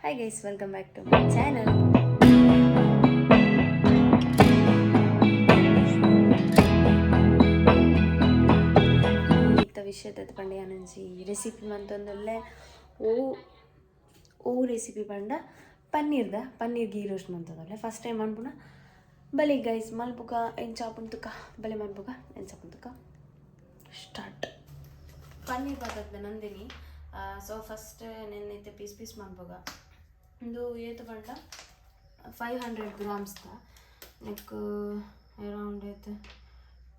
Hi guys, welcome back to my channel. ಇತ್ತ ವಿಷಯದ ಪಂಡ ಯಾನೊಂಜಿ ರೆಸಿಪಿ ಮಂತೊಂದುಲ್ಲೆ. ಓ ಓ ರೆಸಿಪಿ ಪಂಡ ಪನ್ನೀರ್ದ ಪನ್ನೀರ್ ಗೀ ರೋಸ್ಟ್ ಮಂತೊಂದುಲ್ಲೆ. ಫಸ್ಟ್ ಟೈಮ್ ಮನ್ಪುನ. ಬಲೆ ಗೈಸ್, ಮಲ್ಪುಗ ಎಂಚ ಆಪುಂಡು ತೂಕ. ಬಲೆ ಮನ್ಪುಗ ಎಂಚ ಆಪುಂಡು ತೂಕ. ಸ್ಟಾರ್ಟ್. ಪನ್ನೀರ್ ಬತ್ತದ ನಂದಿನಿ. ಸೊ ಫಸ್ಟ್ ನೆನ್ ಇತ್ತೆ ಪೀಸ್ ಪೀಸ್ ಮನ್ಪುಗ. ಉಂದು ಏತ್ ಪಂಡ 500 ಗ್ರಾಮ್ಸ್ದ. ನೆಕ್ಕ್ ಅರೌಂಡ್ ಏತ್,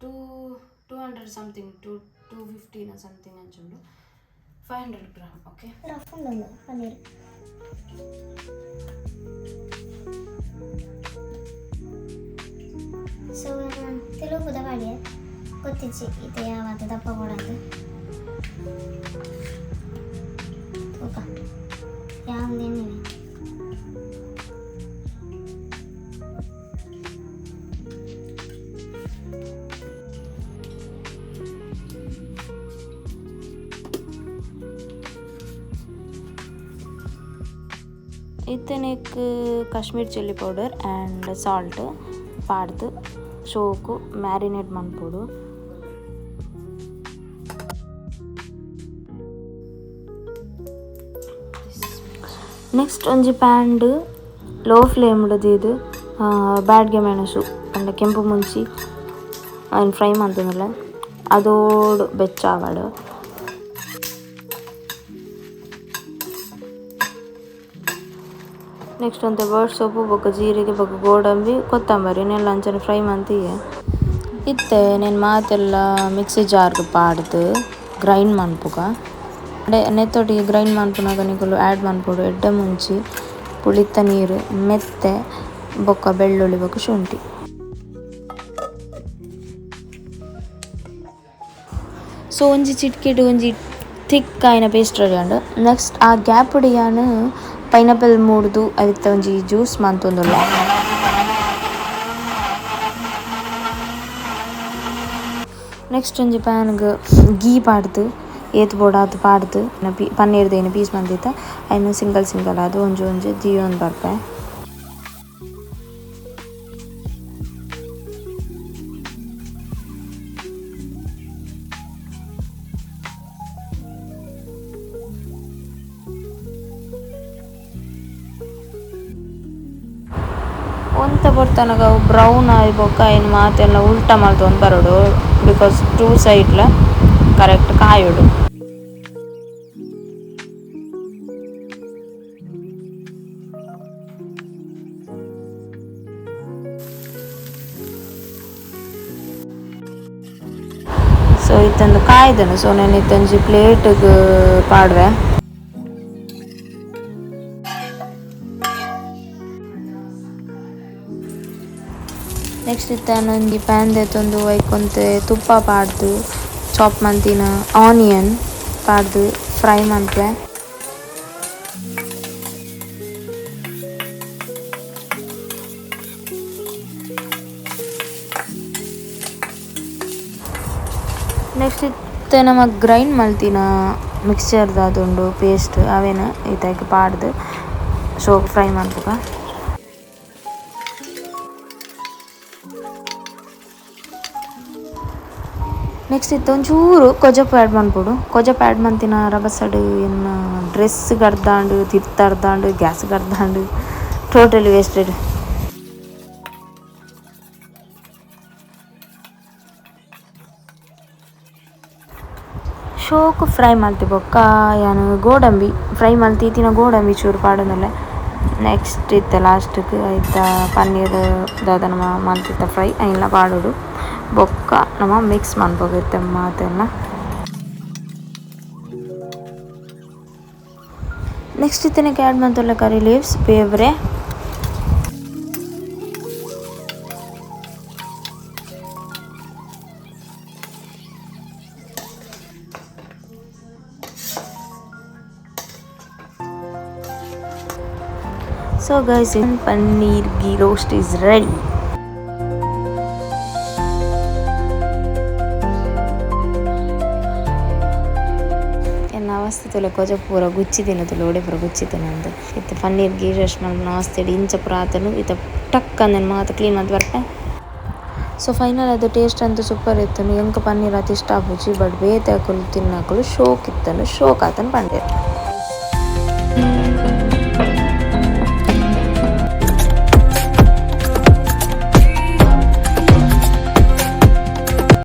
200 something, 2 215 something ಅಂಚುಂಡು. 500 gram, okay. Rough ಉಂಡು ಪನ್ನೀರ್. ಸೊ ತೆಲುಗುದ ಪಾಡ್ಯ ಗೊತ್ತಿಜ್ಜಿ ಇತ್ತೆ ಯಾವತ್ತು ದಪ್ಪ ಕೊಡಂದು ತೂಕ ಯಾವಂದು. ಇತ್ತೆ ನೆಕ್ಕ್ Kashmir chilli powder and salt ಪಾಡ್ದು ಶೋಕು ಮ್ಯಾರಿನೇಟ್ ಮನ್ಪೊಡು. ನೆಕ್ಸ್ಟ್ ಒಂಜಿ ಪ್ಯಾನ್ಡ್ ಲೋ ಫ್ಲೇಮ್ಡ್ ದೀದ್ ಬ್ಯಾಡ್ಗೆ ಮೆಣಸು ಪಂಡ ಕೆಂಪು ಮುಂಚಿ ಅವೆನ್ ಫ್ರೈ ಮಂತೊಂದುಲ್ಲೆ. ಅದೋಡು ಬೆಚ್ಚ ಆವಡ್. ನೆಕ್ಸ್ಟ್ ಒಂತೆ ಬರ್ಡ್ ಸೊಪ್ಪು ಬೊಕ್ಕ ಜೀರಿಗೆ ಬೊಕ್ಕ ಗೋಡಂಬಿ, ಕೊತ್ತಂಬರಿ ನೆಲ್ಲ ಅಂಚನೆ ಫ್ರೈ ಮಂತಿಗೆ. ಇತ್ತೆ ನೆನ್ ಮಾತೆಲ್ಲ ಮಿಕ್ಸಿ ಜಾರ್ಗ್ ಪಾಡ್ದು ಗ್ರೈಂಡ್ ಮನ್ಪುಗ. ನೆತ್ತೊಟ್ಟಿಗೆ ಗ್ರೈಂಡ್ ಮನ್ಪುನಗ ನಿಕುಲು ಆ್ಯಡ್ ಮನ್ಪೊಡು ಎಡ್ಡೆ ಮುಂಚಿ, ಪುಳಿತ ನೀರು, ಮೆತ್ತೆ ಬೊಕ್ಕ ಬೆಳ್ಳುಳ್ಳಿ ಬೊಕ್ಕ ಶುಂಠಿ. ಸೊ ಒಂಜಿ ಚಿಟ್ಕೆಡ್ ಒಂಜಿ ಥಿಕ್ ಆಯಿನ ಪೇಸ್ಟ್ ರೆಡಿ ಆಂಡ್. ನೆಕ್ಸ್ಟ್ ಆ ಗ್ಯಾಪ್ ಯಾನ್ ಪೈನಾಪಲ್ ಮೂರ್ದು ಅವಿತ ಒಂಜಿ ಜ್ಯೂಸ್ ಮಂತೊಂದುಲ್ಲೆ. ನೆಕ್ಸ್ಟ್ ಒಂಜಿ ಪ್ಯಾನ್ಗ್ ಗೀ ಪಾಡ್ದು, ಏತ್ ಬೋಡಾತ್ ಪಾಡ್ದು, ಪಿ ಪನ್ನೀರ್ದ ಏನ್ ಪೀಸ್ ಮಂದಿತ್ತ ಐನ್ ಸಿಂಗಲ್ ಸಿಂಗಲ್ ಆದ್ ಒಂಜಿ ಒಂಜಿ ದೀಯೊಂದು ಬರ್ಪೆ. ಒಂತೆ ಪೊರ್ತನಗ ಅವು ಬ್ರೌನ್ ಆಯಿ ಬೊಕ್ಕ ಐನ್ ಮಾತೆಲ್ಲ ಉಲ್ಟ ಮಲ್ತೊಂದು ಬರೊಡು, because two ಸೈಡ್ಲ ಕರೆಕ್ಟ್ ಕಾಯೊಡು. ಸೊ ಇತ್ತೊಂದು ಕಾಯ್ದನು. ಸೊ ನಾನು ಇತ್ತೊಂಜಿ ಪ್ಲೇಟ್ಗ್ ಪಾಡ್ವೆ. ನೆಕ್ಸ್ಟ್ ಇತ್ತೆ ಒಂಜಿ ಪ್ಯಾನ್ ದೆತ್ತೊಂದು ಐಕೊಂತೆ ತುಪ್ಪ ಪಾಡ್ದು, ಚಾಪ್ ಮಂತಿನ ಆನಿಯನ್ ಪಾಡ್ದು ಫ್ರೈ ಮನ್ಪುವೆ. ನೆಕ್ಸ್ಟ್ ಇತ್ತೆ ನಮ ಗ್ರೈಂಡ್ ಮಲ್ತಿನ ಮಿಕ್ಸ್ಚರ್ ದಾದುಂಡು ಪೇಸ್ಟ್, ಅವೆನ್ ಇತ್ತೆ ಐಕ್ ಪಾಡ್ದು ಸೋಕು ಫ್ರೈ ಮನ್ಪುಗ. ನೆಕ್ಸ್ಟ್ ಇತ್ತೆ ಒಂಚೂರು ಕೊಜಪು ಆ್ಯಡ್ ಮನ್ಪೊಡು. ಕೊಜಪು ಆ್ಯಡ್ ಮಂತಿನ ರಬಸಡ್ ಎನ್ನ ಡ್ರೆಸ್ ಗರ್ದಾಂಡ್, ತಿರ್ತ್ ಅರ್ದಾಂಡ್, ಗ್ಯಾಸ್ ಗರ್ದಾಂಡ್, ಟೋಟಲಿ ವೇಸ್ಟೆಡ್. ಶೋಕು ಫ್ರೈ ಮಲ್ತಿ ಬೊಕ್ಕ ಯಾನ್ ಗೋಡಂಬಿ ಫ್ರೈ ಮಲ್ತಿ ಗೋಡಂಬಿ ಚೂರು ಪಾಡೊಂದುಲ್ಲೆ. ನೆಕ್ಸ್ಟ್ ಇತ್ತೆ ಲಾಸ್ಟ್ಗ್ ಐತ ಪನ್ನೀರ್ ದಾದ ನಮ ಮಲ್ತಿತ್ತ ಫ್ರೈ ಐನ್ಲ ಪಾಡೊಡು. ಬೊಕ್ಕ ನಮ ಮಿಕ್ಸ್ ಮನ್ಪೊಡು ಇತ್ತೆ ಮಾತೆಲ್ಲ. ನೆಕ್ಸ್ಟ್ ಇತ್ತೆ ಆ್ಯಡ್ ಮಂತೊಲ್ಲ ಕರಿ ಲೀವ್ಸ್, ಬೇವ್ರೆ. So guys, paneer ghee roast is ready. ಎನ್ನ ಅವಸ್ಥೆ. ತೂಲೆ ಕೊಜಪು ಪೂರ ಗುಚ್ಚಿದಿನ ತೂಲೆ ಒಡೆ ಪೂರ ಗುಚ್ಚಿದಿನಂದ್. ಇತ್ತೆ ಪನ್ನೀರ್ ಗೀ ರೋಸ್ಟ್ ಮಲ್ಪುನ ಅವಸ್ಥೆಡ್ ಇಂಚ ಪೂರ ಆತುಂಡು. ಇತ್ತೆ ಟಕ್ ಅಂದೆನ್ ಮಾತ ಕ್ಲೀನ್ ಮಲ್ತ್ ಬರ್ಪೆ. ಸೊ ಫೈನಲ್ ಅದು ಟೇಸ್ಟ್ ಅಂತೂ ಸೂಪರ್ ಇತ್ತುಂಡು. ಎಂಕ್ ಪನ್ನೀರ್ ಅತ್ ಇಷ್ಟ ಆಪುಜಿ, ಬಟ್ ಬೇತೆ ಅಕುಲು ತಿನ್ನಕುಲು ಶೋಕ್ ಇತ್ತುಂಡು, ಶೋಕ್ ಆತನ್ ಪಂಡೆರ್.